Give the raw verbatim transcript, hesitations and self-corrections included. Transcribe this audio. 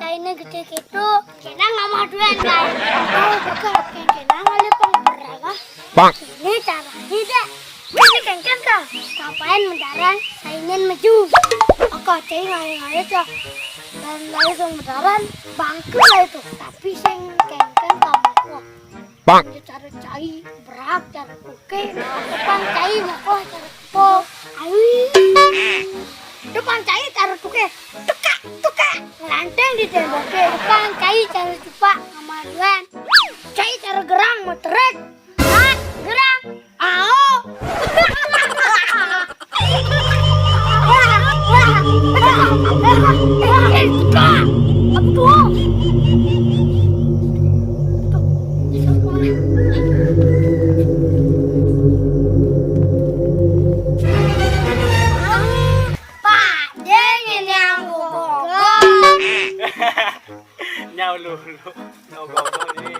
Ini gedé kéto, kénang ngamah duwén kaé. Oh, bukan, kénang ngalih pang berapa? Bang. Ini carané, Dék. Ini kéngkén, Kak. Kapan medaran, saingan maju. Aku cai ngalih-ngalih, Kak. Dan lain sing medaran, bangku lah itu. Tapi sing kéngkén kamu. Bang. Cara cai, berak, cara tuké. Depan cai, moko, cara tuké. Awi. Depan cai, cara tuké. Tukak, tukak. Ngelanting di témboknya. Depan cai, cara cupak, ngamaduan. Cai, cara gerang, meterek. Ah, gerang. Ao. Apa tuh? Pak, dia ini yang gogok. Nyau lulu. Nyau gogok ini.